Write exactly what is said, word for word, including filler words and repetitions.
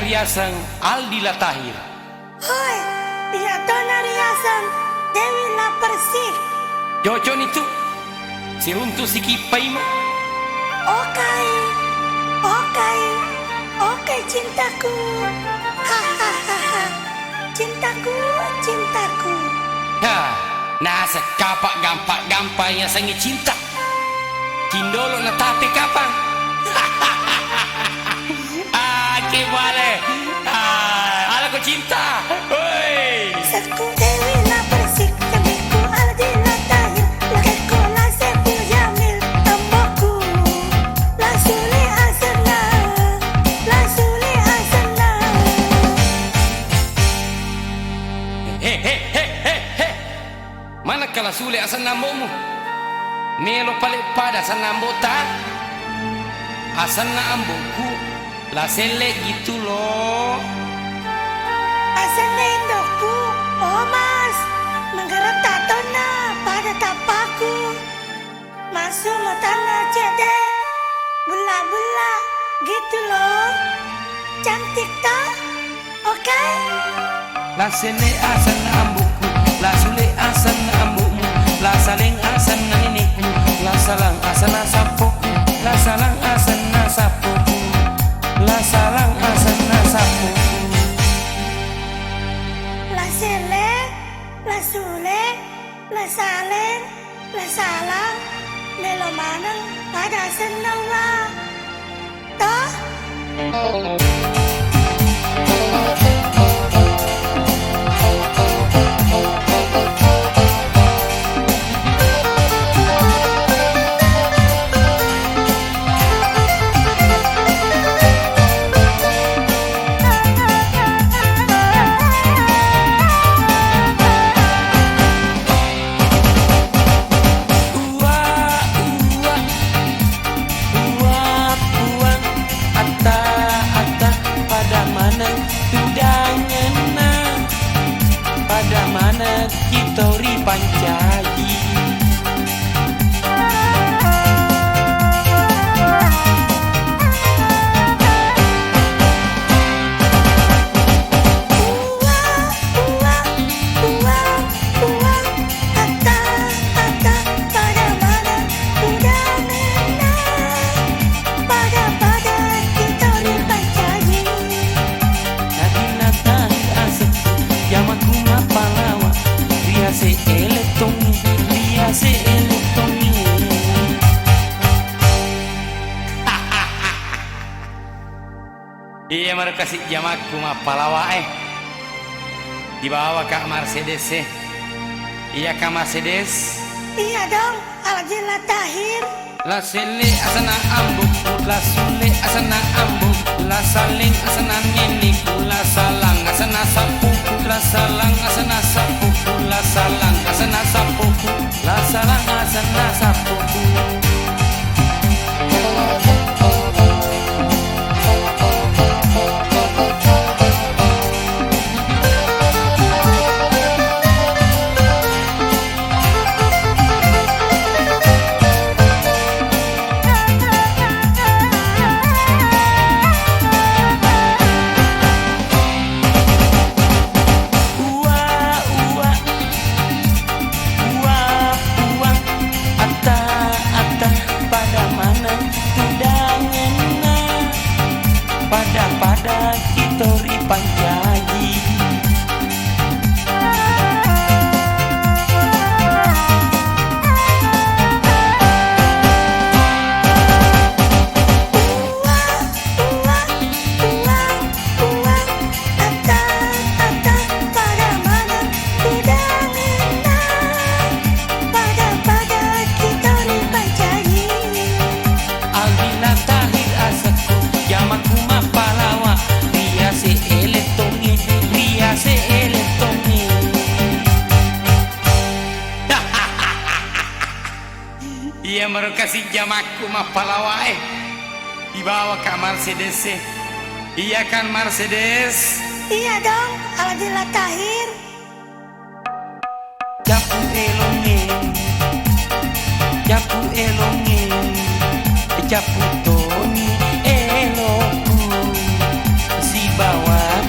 Riaseng Aldi Latahir. Hoi, iya tona riaseng Dewi Lapersik. Cocok ni tu. Siruntu sikippa imo. Okai, okai, okai cintaku. Hahaha. Cintaku, cintaku. Ha, naseng kapa gampang-gampang yasengnge cinta. Cindolo na tape kapang. Ake bale. Ah, ala ko cinta. Hoi. Sekku Dewi Lapersik, cembiku Aldi Latahir, lakekku Lasepu Jamil, amboku Lasule asenna, Lasule asenna. He, he, he, he, he. Manekka Lasule asenna ambo'mu? Melo pale pada asenna ambo'ta? Asenna ambo'ku Laselle gitu lo. Asenna indo'ku Omas, manggaretta tonna pada tappaku. Massu matanna cedde, bulla-bulla gitu lo. Cantik ta? Oke. Laselle asenna ambo'ku, Lasule asenna ambo'mu, Lasaleng asenna nenekku, Lasalang asenna sappoku, Lasalang asenna sappoku, Lasalang asenna sappoku. Laselle, Lasule, Lasaleng, Lasalang, melo maneng pada asenna wa. Toh? Uwa, uwa, uwa, uwa, atta, atta, pada maneng tudangenna, pada maneng kitori pancaji. Uwa, uwa, uwa, uwa, atta, atta, pada maneng tudangenna, pada-pada kitori pancaji. Nadina tahi asekku, jamakku mappalawa, riase elettongi, riase elettongi. Iya maro kasi jamakku mappalawa e. Dibawa Kak Mercedes e. Iya Kak Mercedes. Iya dong, Aldi Latahir. Laselle asenna ambo'ku, Lasule asenna ambo'ku, Lasaleng asenna nenekku, Lasalang asenna sappoku, Lasalang asenna sappoku, Lasalang asenna sappoku, Lasalang asenna sappoku. Uwa, uwa, uwa, uwa, atta, atta, pada maneng tudangenna, pada-pada kitori pancaji. Uwa, uwa, uwa, uwa, atta, atta, pada maneng tudangenna, pada-pada kitori pancaji. Aldi Latahir asekku, jamakku mappalawa, riase elettongi, riase elettongi. Iya maro kasi jamakku mappalawa e. Dibawa Kak Mercedes e. Iya kan Mercedes? Iya dong, Aldi Latahir. Cappu elongnge, cappu elongnge, cappu toni elokku. Si Bawa